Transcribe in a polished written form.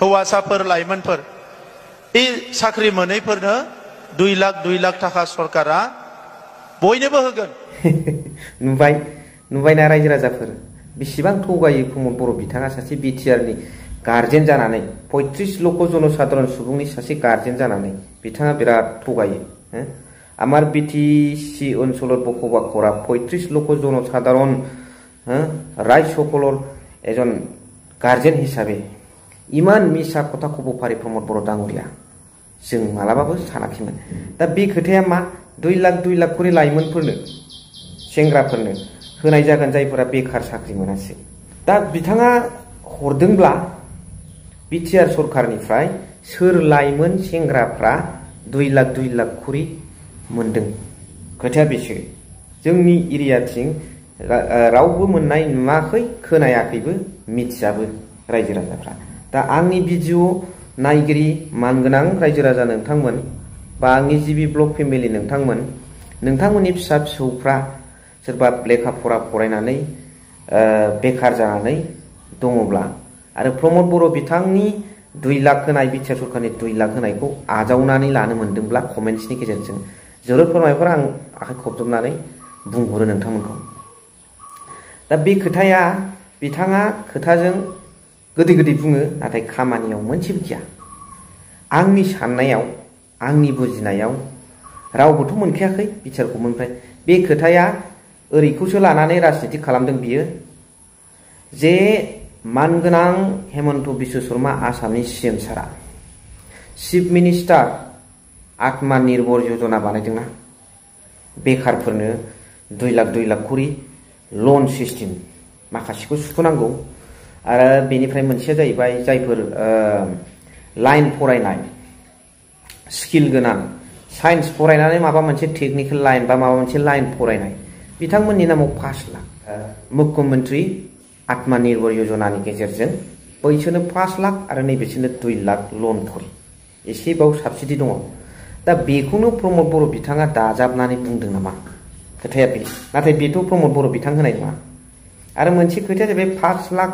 हौवासाफोर लाइमोनफोर बे साख्रि मोनैफोरनो 2 लाख थाखा सरकारा बयनोबो होगोन। नुबायना रायजो राजाफोर बेसेबां थगायो प्रमद बर' बिथाङा सासे बिटिआर नि गार्जेन जानानै 35 लक्ष जनसाधारण सुबुंनि सासे गार्जेन जानानै बिथाङा बिराद थगायो। আমার বিটিসি অঞ্চলত বসবাস কৰা 35 লক্ষ জনসাধারণ রাজ্য সকলৰ এজন গার্জেন হিসাবে ইমান মিছা কথা কব পারে प्रमद बर' ডাঙৰীয়া जों मालाबाबो सानाखैमोन। दा बे खोथाया मा 2 लाख करि लाइमोनफोरनो सेंग्राफोरनो होनाय जागोन जायफोरा बेकार साख्रि मोनासै। दा बिथाङा हरदोंब्ला बिटिआर सरकारनिफ्राय सोर लाइमोन सेंग्राफ्रा 2 लाख करि मोनदों खोथाया बेसो। जोंनि एरियाथिं रावबो मोननाय नुवाखै खोनायाखैबो मिथियाबो रायजो राजाफ्रा। दा आंनि भिडिअ नायगिरि मानगोनां रायजो राजा नोंथांमोन बा आंनि जिबि ब्लग फेमिलि नोंथांमोननि फिसा फिसौफ्रा सोरबा लेखा फरा फरायनानै बेकार जानानै दङब्ला आरो प्रमद बर' बिथांनि 2 लाख होनाय बिटिआर सरकारनि 2 लाख होनायखौ आजावनानै लानो मोनदोंब्ला कमेन्ट्सनि गेजेरजों जोबोर फोरमायफोर आं आखाइ खबजबनानै बुंहरो नोंथांमोनखौ। दा बे खोथाया बिथाङा खोथाजों गोदै बुङो नाथाय खामानियाव मोनसेबो गैया। आंनि साननायाव आंनि बुजिनायाव रावबोथ' मोनखायाखै बिटिआर गभर्नमेन्टनिफ्राय। बे खोथाया ओरैखौसो लानानै राजनिति खालामदों बियो जे मानगोनां हेमन्त बिश्व शर्मा आसामनि सिएम सारा चिफ मिनिस्टार आत्मा निर्भर योजना बानायदोंना बेकारफोरनो 2 लाख करि लन सिस्टेम माखासेखौ सुख'नांगौ। आरो बेनिफ्राय मोनसेया जाहैबाय जायफोर लाइन फरायनाय स्किल गोनां साइन्स फरायनानै माबा मोनसे टेक्निकल लाइन बा माबा मोनसे लाइन फरायनाय बिथांमोननि नामाव 5 लाख मुख्यमंत्री आत्मा निर्भर योजनानि गेजेरजों बैसोरनो 5 लाख आरो नैबेसोरनो 2 लाख लन करि एसेबाव साबसिडि दङ। दा बेखौनो प्रमद बर' बिथाङा दाजाबनानै बुंदों नामा खोथाया बे। नाथाय बेथ' प्रमद बर' बिथां होनाय नङा। आरो मोनसे खोथाया जाहैबाय 5 लाख